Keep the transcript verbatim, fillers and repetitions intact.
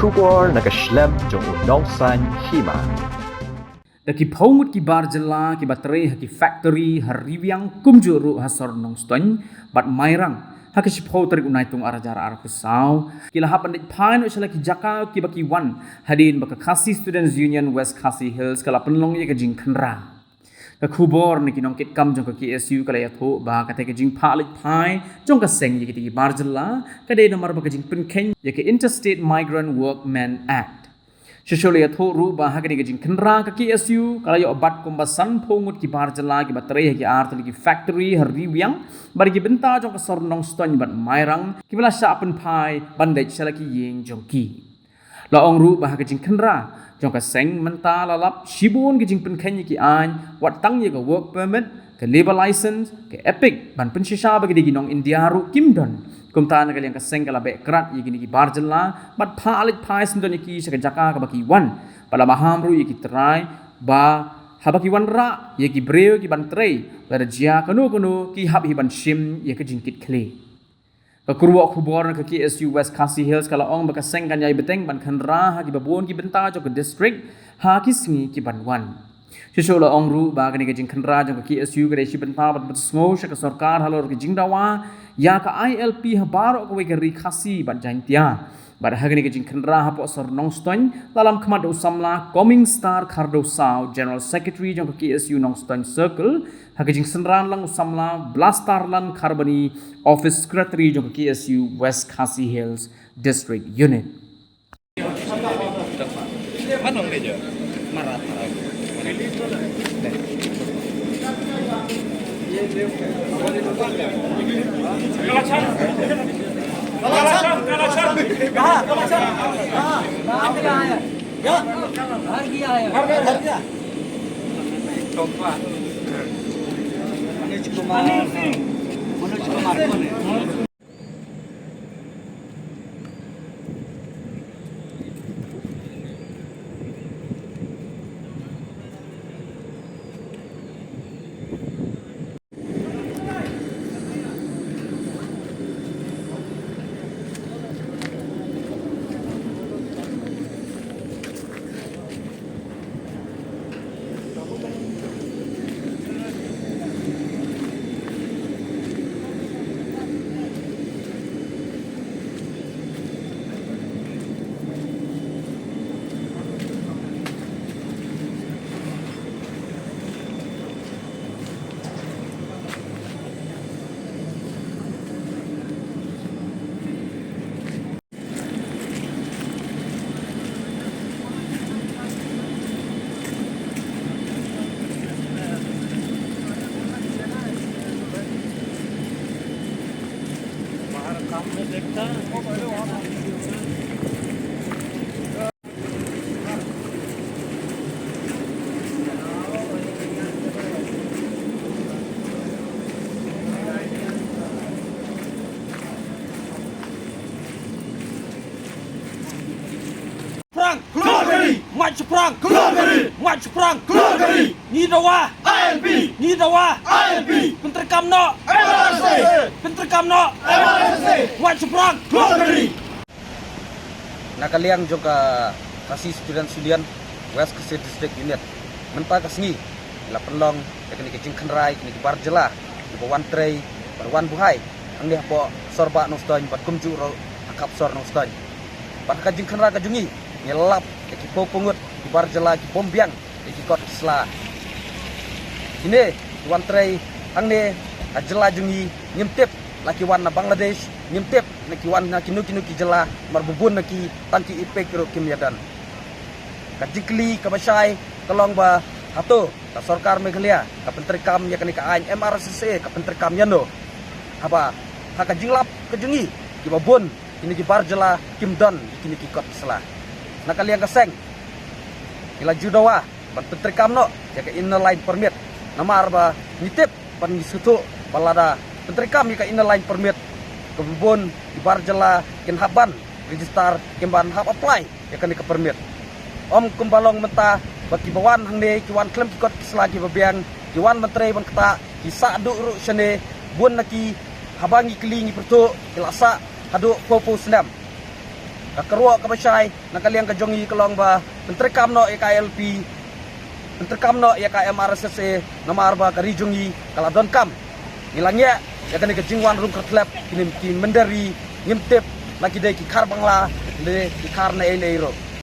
Khubor na ka shlem jong u Nongsaiñ Hima. Da ki phew ngut ki bar jylla kiba trei ha ki factory ha Riwiang kumjuh ruh ha sor Nongstoiñ bad Mairang ha ka shiphew tarik u Naitung ar hajar arphew saw ki la hap ban leit phai noh sha la ki jaka kiba ki wan hadien ba ka Khasi Students Union West Khasi Hills ka la pynlong ïa ka jingkhynra. Ka khubor na ki nongkitkam jong ka K S U ka la ïathuh ba katei ka jingphah leit phai jong ka seng ïa kitei ki bar jylla ka dei namar ba ka jingpynkheiñ ïa ka Interstate Migrant Workmen Act. Shuh shuh la ïathuh ruh ba ha katei ka jingkhynra ka K S U ka la ïoh bat kumba sanphew ngut ki bar jylla kiba trei ha ki artylli ki factory ha Riwiang bad ki bynta jong ka sor Nongstoiñ bad Mairang kiba la shah pynphai ban leit sha la ki ïing jong ki. La ong ruh ba ha ka jingkhynra jong ka seng mynta la lap shibun ka jingpynkheiñ ïa ki aiñ, wat tang ïa ka work permit, ka labour license, ka EPIC, ban pynshisha ba ki dei ki nong India ruh kim don. Kumta na ka liang ka seng ka la beh krad ïa kine ki bar jylla bad phah leit phai syndon ïa ki sha ka jaka kaba ki wan. Bad la maham ruh ïa ki trai ba haba ki wanrah ïa ki briew ki ban trei, lada jia kano kano ki hap hi ban shim ïa ka jingkitkhlieh. Ka kyrwoh khubor na ka K S U West Khasi Hills ka la ong ba ka seng kan ïai bteng ban khynra ha kiba bun ki bynta jong ka district ha ki sngi ki ban wan. Shuh shuh la ong ruh ba kane ka jingkhynra jong ka K S U ka dei shi bynta ban pynsngew sha ka sorkar halor ka jingdawa ïa ka I L P ha baroh kawei ka ri Khasi bad Jaintia. Bad ha kane ka jingkhynra hapoh sor Nongstoiñ la lam khmat da u samla Coming Star Khardew Saw, General Secretary jong ka K S U Nongstoiñ Circle, ha ka jingsynran lang u samla Blastarlan Kharbani, Office Secretary jong ka K S U West Khasi Hills District Unit. Prang, keluar dari! Maju perang! Keluar dari! Maju perang! Keluar dari! Ngi dawa! I L P! Ngi dawa! I L P! Pyntrei kam noh! M R S A! Pyntrei kam noh! M R S A! Maju perang! Keluar dari! Na ka liang jong ka Khasi Students Union West Khasi District Unit, mynta ka sngi la pynlong ïa kane ka jingkhynra ïa kine ki bar jylla kiba wan trei bad wan buhai hangne hapoh sor bah Nongstoiñ bad kumjuh ruh ha khap sor Nongstoiñ. Bad ha ka jingkhynra ka jong ngi ngi lap ïa ki phew phew ngut ki bar jylla ki bym biang ïa ki kot ki sla. Kine ki wan trei hangne ha jylla jong ngi ngim tip la ki wan na Bangladesh, ngim tip la ki wan na kino kino ki jylla, namar ba bun na ki tang ki EPIC ruh kim ïadon. Ka jingkylli kaba shai ka long ba hato ka sorkar Meghalaya ka pyntreikam ïa kane ka aiñ M R S S A ka pyntreikam ïano? Haba ha ka jinglap ka jong ngi kiba bun kine ki bar jylla kim don ïa kine ki kot ki sla. Na ka liang ka seng ngi la ju dawa ban pyntreikam noh ïa ka Inner Line Permit, namar ba ngi tip bad ngi sngewthuh ba lada pyntreikam ïa ka Inner Line Permit, kaba bun ki bar jylla kin hap ban register, kin ban hap apply ïa kane ka permit. Ym kumba long mynta ba kiba wan hangne ki wan khlem ki kot ki sla kiba biang, ki wan ban trei ban ktah, ki sah duh ruh shane, bun na ki haba ngi kylli ngi pyrthuh ki la sah haduh phew phew snem. Ka kyrwoh kaba shai na ka liang ka jong ngi ka long ba pyntreikam noh ïa ka I L P, pyntreikam noh ïa ka M R S S A, namar ba ka ri jong ngi ka la donkam. Ngi la ngiah ïa kane ka jingwan rung kyrtlep, kine ki mynder ri ngim tip la ki dei ki khar Bangla ne ki khar naei naei ruh.